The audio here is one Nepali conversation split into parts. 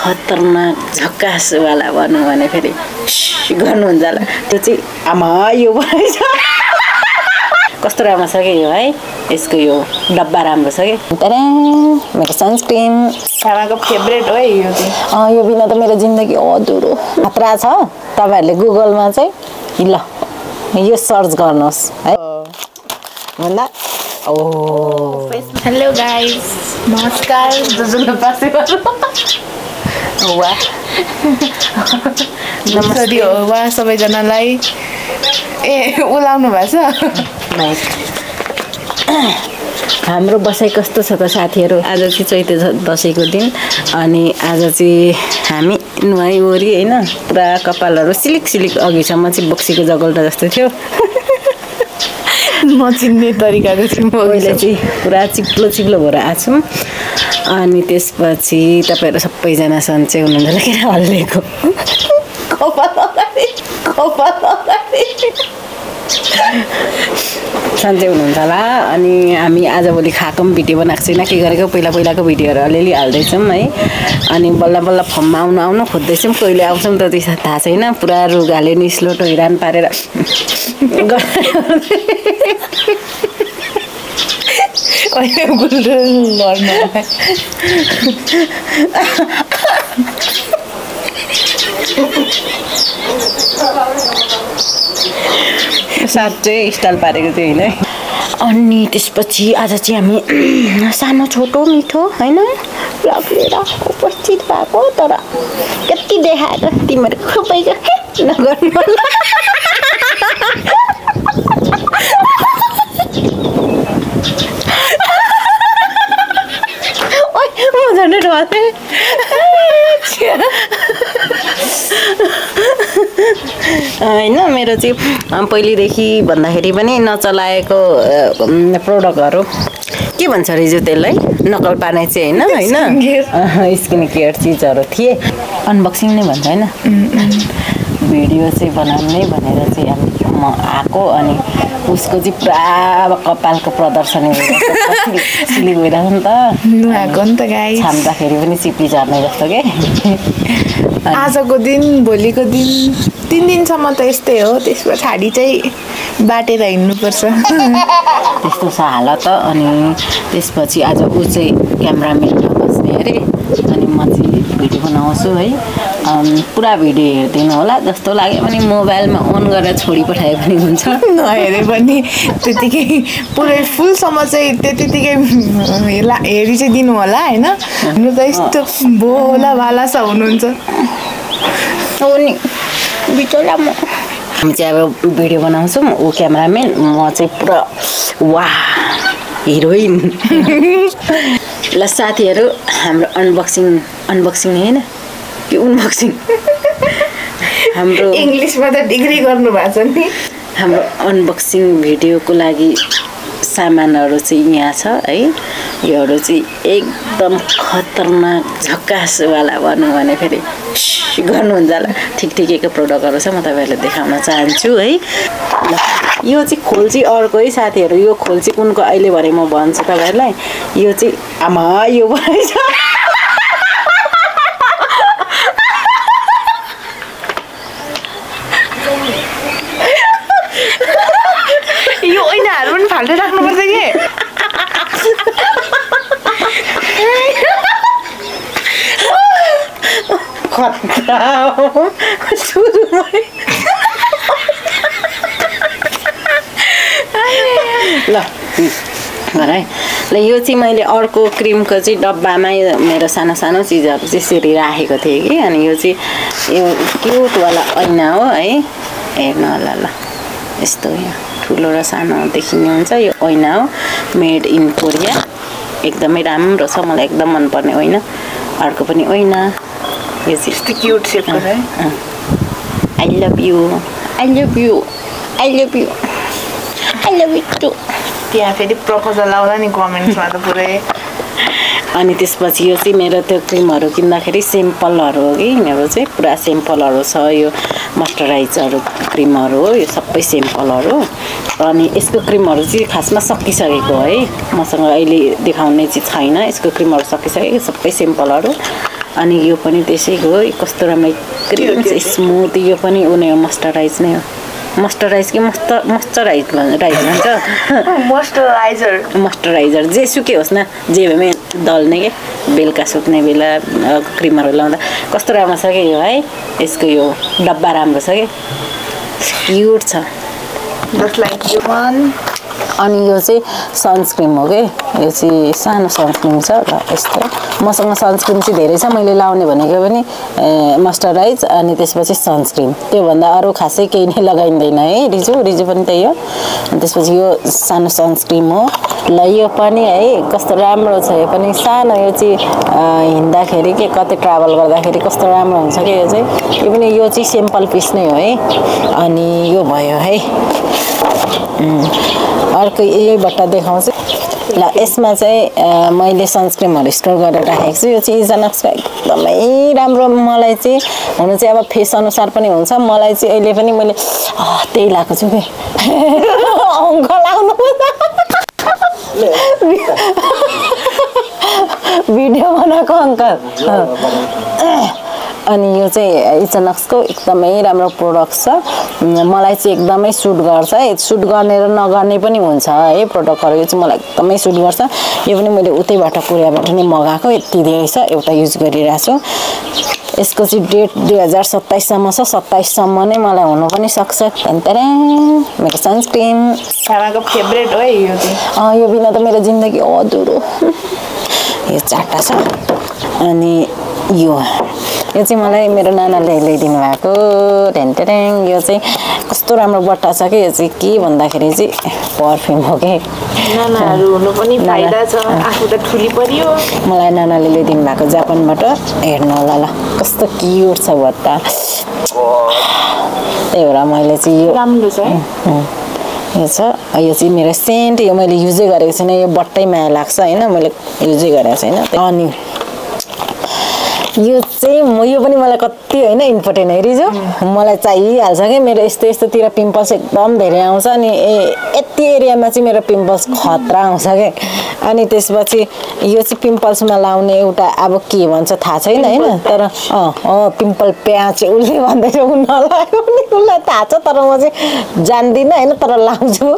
खतरनाक झक्कास वाला भन्नु भने फेरि गर्नुहुन्छ होला त्यो चाहिँ आमा यो भएछ कस्तो राम्रो छ के यो है यसको यो डब्बा राम्रो छ के मेरो सनस्क्रिन सामाको फेभरेट हो यो चाहिँ यो बिना त मेरो जिन्दगी अधुरो खतरा छ तपाईहरुले गुगलमा चाहिँ ल यो सर्च गर्नुहोस् है भन्दा हेलो गाइस नमस्कार जुजुले पासे वाह नमस्ते वाह सबैजनालाई उलाउनु भएको छ हाम्रो बसाइ कस्तो छ त साथीहरु आज चाहिँ चैते दशैंको दिन अनि आज चाहिँ हामी नुहाइवरी हैन पुरा कपालहरु सिलिक सिलिक अघिसम्म चाहिँ बक्सीको जगल्टा जस्तो थियो नचिन्ने तरिकाको थियो अहिले चाहिँ पुरा चिप्लो चिप्लो भएर आछौं अनि त्यसपछि तपाईहरु सबैजना सन्चै हुनुहुन्छ होला किन हल्लेको सन्चै हुनुहुन्छ होला अनि हामी आजभोलि खाएको भिडियो बनाएको छैन के गरेको पहिलाको भिडियोहरु अलिअलि हाल्दैछौँ है अनि बल्ल बल्ल फर्ममा आउन खोज्दैछौँ कहिले आउँछौँ त त्यसो थाहा छैन पुरा रुगाले निस्लोटो हिरान पारेर साँच्चै स्टाइल पारेको थियो हैन अनि त्यसपछि आज चाहिँ हामी सानो छोटो मिठो हैन लगेर उपस्थित भएको तर कति देखाएर तिमीहरु खुबै नगर्नु ओइ म झन् डराथे हैन मेरो चाहिँ पहिलेदेखि भन्दाखेरि पनि नचलाएको प्रोडक्टहरु के भन्छ रिजु त्यसलाई नकल पार्ने चाहिँ हैन स्किन केयर चीजहरु थिए अनबक्सिङ नै भन्छ हैन भिडियो चाहिँ बनाउने भनेर चाहिँ म आको अनि उसको चाहिँ पुरा कपालको प्रदर्शनी सिली भइरहेको नि त नुहाएको नि त गाइस छाम्दाखेरि पनि चिप्ली झर्ने जस्तो के आजको दिन भोलिको दिन 3 दिनसम्म त यस्तै हो त्यस पछाडी चाहिँ बाटेर हिँड्नुपर्छ त्यस्तो छ हालत अनि त्यसपछि आज उ चाहिँ क्यामेराम्यानमा बस्ने अरे अनि म चाहिँ भिडियो बनाउँछु है पुरा भिडियो हेर्दिनु होला जस्तो लाग्यो भने मोबाइलमा अन गरेर छोडी पठाए पनि हुन्छ नहेरे पनि त्यतिकै पुरै फुलसम्म चाहिँ त्यतिकै हेरि चाहिँ दिनु होला हैन हुनु त यस्तो बोला भाला छ हुनुहुन्छ हो नि बिचरा म हामी चाहिँ अब भिडियो बनाउँछौँ ऊ क्यामेराम्यान म चाहिँ पुरा वाह हिरोइन ल साथीहरु हाम्रो अनबक्सिङ हैन कि अनबक्सिङ हाम्रो इंग्लिशमा त डिग्री गर्नु भएको छ नि हाम्रो अनबक्सिङ भिडियोको लागि सामानहरु चाहिँ यहाँ छ है योहरु चाहिँ एकदम खतरनाक झक्कास वाला भन्नु भने फेरि गर्नुहुन्छ होला ठिकठिकैको प्रोडक्टहरु छ म तपाईहरुलाई देखाउन चाहन्छु है ल यो चाहिँ खोल्ची अर्को है साथीहरु यो खोल्ची कुनको अहिले भरे म भन्छु तपाईहरुलाई यो चाहिँ आमा यो भएछ यो ऐनाहरु पनि फाल्दै राख्नु पर्छ के खतरा सुरुमै ल है ल यो चाहिँ मैले अर्को क्रिमको चाहिँ डब्बामा मेरो सानो सानो चिजहरु चाहिँ यसरी राखेको थिएँ कि अनि यो चाहिँ यो क्युट वाला ऐना हो है हेर्नु होला ल यस्तो यहाँ ठुलो र सानो देखिने हुन्छ यो ऐना हो मेड इन कोरिया एकदमै राम्रो छ मलाई एकदम मन पर्ने ऐना अर्को पनि ऐना यो चाहिँ क्यूट शेपको है I love you I love you I love you I love you too त्यहाँ फेरि प्रपोजल आउँदा नि कमेन्ट्समा त पुरै अनि त्यसपछि यो चाहिँ मेरो त्यो क्रिमहरू किन्दाखेरि सिम्पलहरू हो कि मेरो चाहिँ पुरा सिम्पलहरू छ यो मोइस्चराइजरहरू क्रिमहरू हो यो सबै सिम्पलहरू अनि यसको क्रिमहरू चाहिँ खासमा सकिसकेको है मसँग अहिले देखाउने चाहिँ छैन यसको क्रिमहरू सकिसकेको सबै सिम्पलहरू अनि यो पनि त्यसैको हो कस्तो राम्रो क्रिम स्मुथ यो पनि उनी मोइस्चराइज नै हो मोइस्चराइज कि मोइस्चराइज भन्छ मोइस्चराइजर जेसुकै होस् न जे भए दल्ने के बेलुका सुत्ने बेला क्रिमहरू लाउँदा कस्तो राम्रो छ कि यो है यसको यो डब्बा राम्रो छ कि क्युट छ अनि यो चाहिँ सनस्क्रिम हो कि यो चाहिँ सानो सनस्क्रिम छ ल यस्तो मसँग सनस्क्रिम चाहिँ धेरै छ मैले लाउने भनेको पनि मोइस्चराइज अनि त्यसपछि सनस्क्रिम त्योभन्दा अरू खासै केही नै लगाइँदैन है रिजु पनि त्यही हो अनि त्यसपछि यो सानो सनस्क्रिम हो ल यो पनि है कस्तो राम्रो छ यो पनि सानो यो चाहिँ हिँड्दाखेरि के कतै ट्राभल गर्दाखेरि कस्तो राम्रो हुन्छ कि यो पनि यो चाहिँ सिम्पल पिस नै हो है अनि यो भयो है अर्को यही बट्टा देखाउँछु ल यसमा चाहिँ मैले सनस्क्रिमहरू स्टोर गरेर राखेको छु यो चाहिँ इजनक्सको एकदमै राम्रो मलाई चाहिँ हुनु चाहिँ अब फेस अनुसार पनि हुन्छ मलाई चाहिँ अहिले पनि मैले त्यही लगाएको छु कि अङ्क लाउनु भिडियो बनाएको अङ्कल अनि यो चाहिँ इजनक्सको एकदमै राम्रो प्रोडक्ट छ मलाई चाहिँ एकदमै सुट गर्छ सुट गर्ने र नगर्ने पनि हुन्छ है प्रोडक्टहरू यो चाहिँ मलाई एकदमै सुट गर्छ यो पनि मैले उतैबाट कोरियाबाट नै मगाएको यति धेरै छ एउटा युज गरिरहेको छु यसको चाहिँ डेट 2027 सम्म छ 27 सम्म नै मलाई हुनु पनि सक्छ तेन्तरा मेरो सनस्क्रिम खानाको फेभरेट हो यो चाहिँ यो बिना त मेरो जिन्दगी अधुरो यो चारवटा छ अनि यो चाहिँ मलाई मेरो नानाले ल्याइदिनु भएको ढेन्टेरेङ यो चाहिँ कस्तो राम्रो बट्टा छ कि यो चाहिँ के भन्दाखेरि चाहिँ पर्फ्युम हो कि नानाहरू हुनु पनि फाइदा छ आफू त ठुली परियो मलाई नानाले ल्याइदिनु भएको जापानबाट हेर्नु होला ल कस्तो क्युट छ बट्टा त्यही भएर मैले चाहिँ यो राम्रो छ यो छ यो चाहिँ मेरो सेन्ट यो मैले युजै गरेको छैन यो बट्टै माया लाग्छ होइन मैले युजै गरेको छैन अनि यो चाहिँ यो पनि मलाई कति होइन इम्पोर्टेन्ट है रिजो मलाई चाहिहाल्छ कि मेरो यस्तोतिर पिम्पल्स एकदम धेरै आउँछ अनि यति एरियामा चाहिँ मेरो पिम्पल्स खतरा आउँछ कि अनि त्यसपछि यो चाहिँ पिम्पल्समा लाउने एउटा अब के भन्छ थाहा छैन होइन तर पिम्पल प्याच उसले भन्दैछ उ नलाग्यो पनि उसलाई थाहा छ तर म चाहिँ जान्दिनँ होइन तर लाउँछु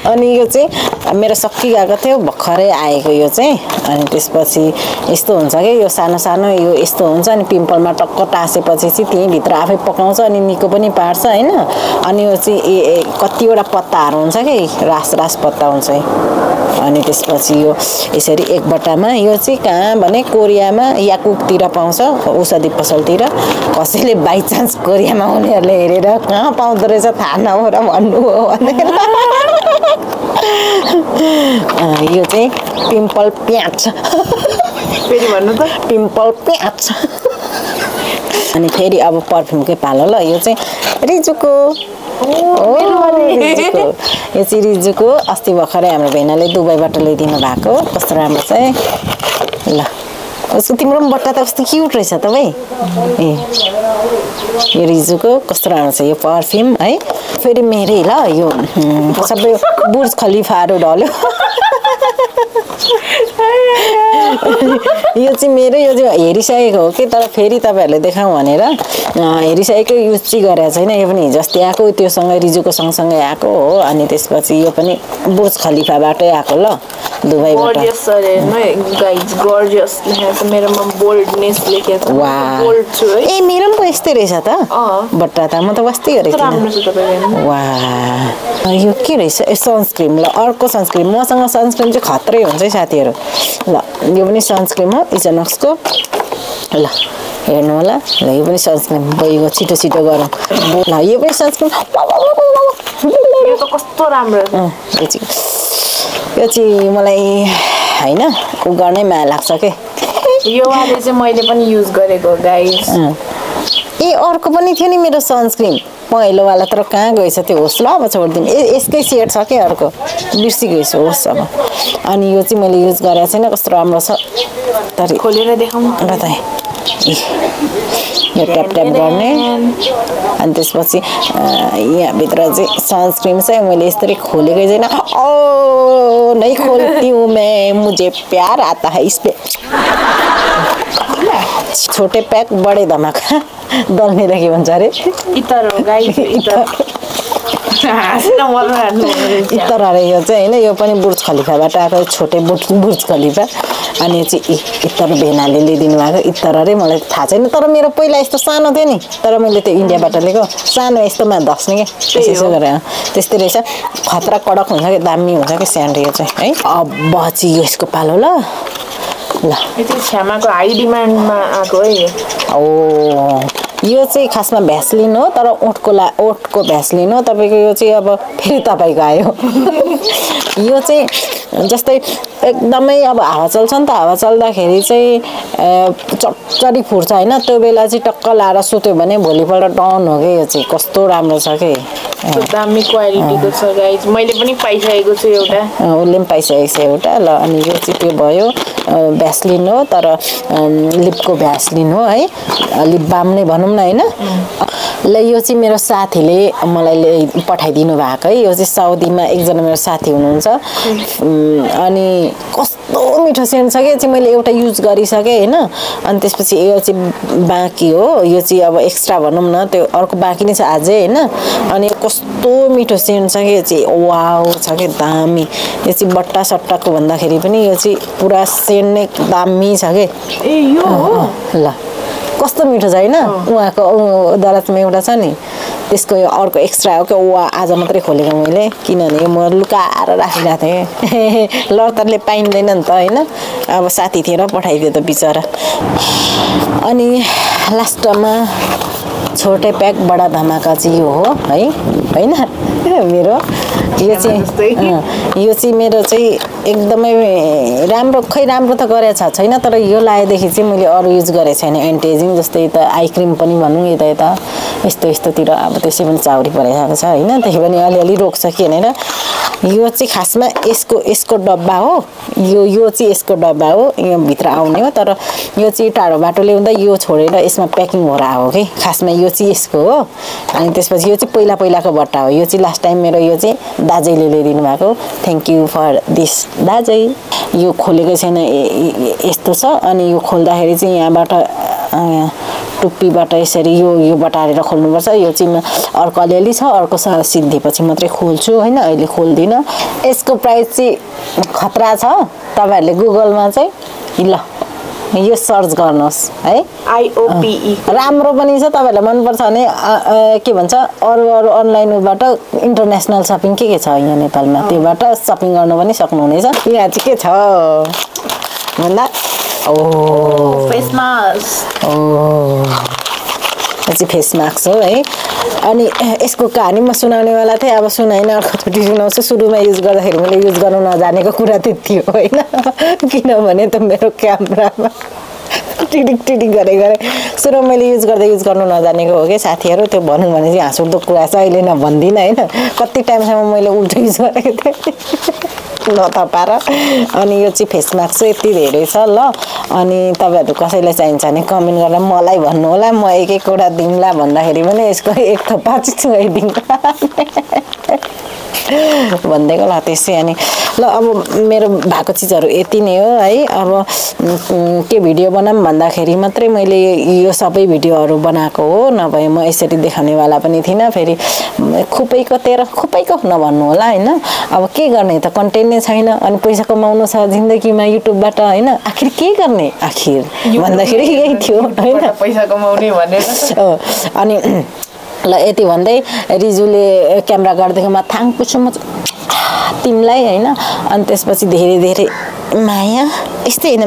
अनि यो चाहिँ मेरो सकिगएको थियो भर्खरै आएको यो चाहिँ अनि त्यसपछि यस्तो हुन्छ कि यो सानो सानो यो यस्तो हुन्छ अनि पिम्पलमा टक्क टाँसेपछि चाहिँ त्यहीँभित्र आफै पकाउँछ अनि निको पनि पार्छ होइन अनि यो चाहिँ कतिवटा पत्ताहरू हुन्छ कि रास पत्ता हुन्छ अनि त्यसपछि यो यसरी एक बट्टामा यो चाहिँ कहाँ भने कोरियामा याकुकतिर पाउँछ औषधि पसलतिर कसैले बाइचान्स कोरियामा उनीहरूले हेरेर कहाँ पाउँदो रहेछ थाहा नभएर भन्नु हो भनेर यो चाहिँ पिम्पल प्याच फेरि भन्नु त पिम्पल प्याच अनि फेरि अब पर्फ्युमकै पालो ल यो चाहिँ रिजुको यो चाहिँ रिजुको अस्ति भर्खरै हाम्रो भेनाले दुबईबाट ल्याइदिनु भएको कस्तो राम्रो छ ल उसको तिम्रो पनि बट्टा त कस्तो क्युट रहेछ त भाइ यो रिजुको कस्तो राम्रो छ यो पर्फ्युम है फेरि मेरै ल यो सबै बुर्ज खलिफाहरू ढल्यो यो चाहिँ मेरो यो चाहिँ हेरिसकेको हो कि तर फेरि तपाईँहरूले देखाउँ भनेर हेरिसकेको युज चाहिँ गरेको छैन यो पनि हिजो अस्ति आएको त्योसँग रिजुको सँगसँगै आएको हो अनि त्यसपछि यो पनि बुर्ज खलिफाबाटै आएको ल दुबईबाट ए मेरो पनि यस्तै रहेछ त बट्टा त म त वास्तै गरेको थिएँ वा यो के रहेछ सनस्क्रिम ल अर्को सनस्क्रिम मसँग सनस्क्रिम चाहिँ खत्रै हुन्छ है साथीहरू ल यो पनि सनस्क्रिम हो इजनक्सको ल हेर्नु होला ल यो पनि सनस्क्रिम गइगयो छिटो छिटो गरौँ ल यो पनि सनस्क्रिम यो त कस्तो राम्रो यो चाहिँ मलाई होइन उ गर्नै माया लाग्छ के यो वाले चाहिँ मैले पनि युज गरेको गाइस ए अर्को पनि थियो नि मेरो सनस्क्रिम पहेँलोवाला तर कहाँ गएछ त्यो होस् ल अब छोडिदिउँ यसकै सेट छ कि अर्को बिर्सिगएछु होस् अब अनि यो चाहिँ मैले युज गरेको छैन कस्तो राम्रो छ तर खोलेर देखाउँ र त यो ट्याप ट्याप गर्ने अनि त्यसपछि यहाँभित्र चाहिँ सनस्क्रिन चाहिँ मैले यसरी खोलेकै छैन ओ नै खोल्ती हूँ मैं मुझे प्यार आता है इस पे छोटे पैक बड़े धमाका दल्ने के भन्छ अरे इतर हो गाइस इतर इतर अरे यो चाहिँ होइन यो पनि बुर्ज खलिफाबाट आएको छोटे बुर्ज खलिफा अनि यो चाहिँ इतर भेनाले ल्याइदिनु भएको इतर अरे मलाई थाहा छैन तर मेरो पहिला यस्तो सानो थियो नि तर मैले त्यो इन्डियाबाट लिएको सानो यस्तोमा धस्ने कि यसो गरेर त्यस्तै रहेछ खतरा कडक हुन्छ कि दामी हुन्छ कि स्यान्ड यो चाहिँ है अब चाहिँ यसको पालो ल यो चाहिँ छ्यामाको हाई डिमान्डमा आएको है ओ यो चाहिँ खासमा भ्यासलिन हो तर ओठको भ्यासलिन हो तपाईँको यो चाहिँ अब फेरि तपाईँको आयो यो चाहिँ जस्तै एकदमै अब हावा चल्छ नि त हावा चल्दाखेरि चाहिँ चटचरी फुट्छ होइन त्यो बेला चाहिँ टक्क लाएर सुत्यो भने भोलिपल्ट डाउन हो कि यो चाहिँ कस्तो राम्रो छ कि दामी क्वालिटीको छ गाइस मैले पनि पाइसकेको छु एउटा उसले पनि पाइसकेको छ एउटा ल अनि यो चाहिँ त्यो भयो भ्यासलिन हो तर लिपको भ्यासलिन हो है लिप बाम नै भनौँ न होइन ल यो चाहिँ मेरो साथीले मलाई पठाइदिनु भएको है यो चाहिँ साउदीमा एकजना मेरो साथी हुनुहुन्छ अनि कस्तो मिठो सेन्ट छ कि चाहिँ मैले एउटा युज गरिसकेँ होइन अनि त्यसपछि यो चाहिँ बाँकी हो यो चाहिँ अब एक्स्ट्रा भनौँ न त्यो अर्को बाँकी नै छ अझै होइन अनि कस्तो मिठो सेन्ट छ कि यो चाहिँ वाउ छ कि दामी यो चाहिँ बट्टा सट्टाको भन्दाखेरि पनि यो चाहिँ पुरा सेन्ट नै दामी छ कि ए यो हो ल कस्तो मिठो छ होइन उहाँको दराजमा एउटा छ नि त्यसको यो अर्को एक्स्ट्रा हो कि आज मात्रै खोलेको मैले किनभने म लुकाएर राखिरहेको थिएँ लडतरले पाइँदैन नि त होइन अब साथी थियो र पठाइदियो त बिचरा अनि लास्टमा छोटे प्याक बडा धमाका चाहिँ यो हो है होइन मेरो यो चाहिँ मेरो चाहिँ एकदमै राम्रो खै राम्रो त गरेको छैन तर यो लगाएदेखि चाहिँ मैले अरू युज गरेको छैन एन्टी एजिङ जस्तै त आई क्रिम पनि भनौँ यता यस्तोतिर अब त्यसै पनि चाउरी परेको छ होइन त्यही पनि अलिअलि रोक्छ कि भनेर यो चाहिँ खासमा यसको डब्बा हो यो चाहिँ यसको डब्बा हो यो भित्र आउने हो तर यो चाहिँ टाढो बाटो ल्याउँदा यो छोडेर यसमा प्याकिङ भएर आयो कि खासमा यो चाहिँ यसको हो अनि त्यसपछि यो चाहिँ पहिलाको बट्टा हो यो चाहिँ लास्ट टाइम मेरो यो चाहिँ दाजैले ल्याइदिनु भएको थ्याङ्क यू फर दिस दाजै यो खोलेको छैन यस्तो छ अनि यो खोल्दाखेरि चाहिँ यहाँबाट टुप्पीबाट यसरी यो बटारेर खोल्नुपर्छ यो चाहिँ अर्को अलिअलि छ अर्को सिद्धिपछि मात्रै खोल्छु होइन अहिले खोल्दिनँ यसको प्राइस चाहिँ खतरा छ तपाईँहरूले गुगलमा चाहिँ ल यो सर्च गर्नुहोस् है IOPE राम्रो पनि छ तपाईँहरूलाई मनपर्छ भने के भन्छ अरू अनलाइनबाट इन्टरनेसनल सपिङ के छ यहाँ नेपालमा त्योबाट सपिङ गर्नु पनि सक्नुहुनेछ यहाँ चाहिँ के छ भन्दा ओ फेस मास्क चाहिँ फेस मास्क हो है अनि यसको कहानी म सुनाउनेवाला थिएँ अब सुनाइन अर्कोचोटि सुनाउँछु सुरुमा युज गर्दाखेरि मैले युज गर्नु नजानेको कुरा त्यति हो होइन किनभने त मेरो क्यामेरामा टिडिक गरे सुरुमा मैले युज गर्नु नजानेको हो कि साथीहरू त्यो भनौँ भने चाहिँ हाँसउठ्दो कुरा छ अहिले नभन्दिनँ होइन कति टाइमसम्म मैले उल्टो युज गरेको थिएँ नथपाएर अनि यो चाहिँ फेस मास्क चाहिँ यति धेरै छ ल अनि तपाईँहरू कसैलाई चाहिन्छ भने कमेन्ट गरेर मलाई भन्नु होला म एकवटा दिउँला भन्दाखेरि पनि यसको एक थप्पा चाहिँ छुवाइदिउँला भनिदिएको ल त्यसै अनि ल अब मेरो भएको चिजहरू यति नै हो है अब के भिडियो बनाऊँ भन्दाखेरि मात्रै मैले यो सबै भिडियोहरू बनाएको हो नभए म यसरी देखाउनेवाला पनि थिइनँ फेरि खुपैको नभन्नु होला होइन अब के गर्ने त कन्टेन्ट नै छैन अनि पैसा कमाउनु छ जिन्दगीमा युट्युबबाट होइन आखिर के गर्ने आखिर भन्दाखेरि यही थियो होइन पैसा कमाउने भनेर अनि ल यति भन्दै रिजुले क्यामेरा गरिदिएकोमा थ्याङ्क यू सो मच तिमीलाई होइन अनि त्यसपछि धेरै धेरै माया यस्तै होइन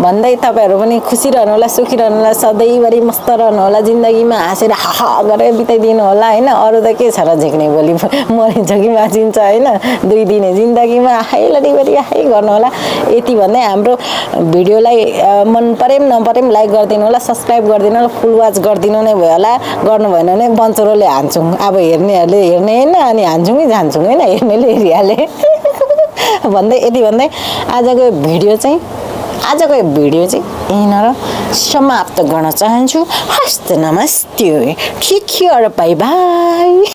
भन्दै तपाईँहरू पनि खुसी रहनु होला, सुखी रहनु होला, सधैँभरि मस्त रहनु होला, जिन्दगीमा हाँसेर हाहा गरेर बिताइदिनु होला होइन। अरू त के छ र झिक्ने, भोलि मरिन्छ कि बाँचिन्छ होइन, 2 दिने जिन्दगीमा आफै लडीबडी आफै गर्नु होला। यति भन्दै हाम्रो भिडियोलाई मन परे पनि नपरे पनि लाइक गरिदिनु होला, सब्सक्राइब गरिदिनु होला, फुल वाच गरिदिनु नै भयो होला। गर्नु भएन भने बन्चरोले हान्छौँ, अब हेर्नेहरूले हेर्ने होइन, अनि हान्छौँ कि जान्छौँ होइन, हेर्नेले हेरिहाले भन्दै यति भन्दै आजको भिडियो चाहिँ यहीँनिर समाप्त गर्न चाहन्छु। हस्त नमस्ते, टेक केयर, बाई बाई।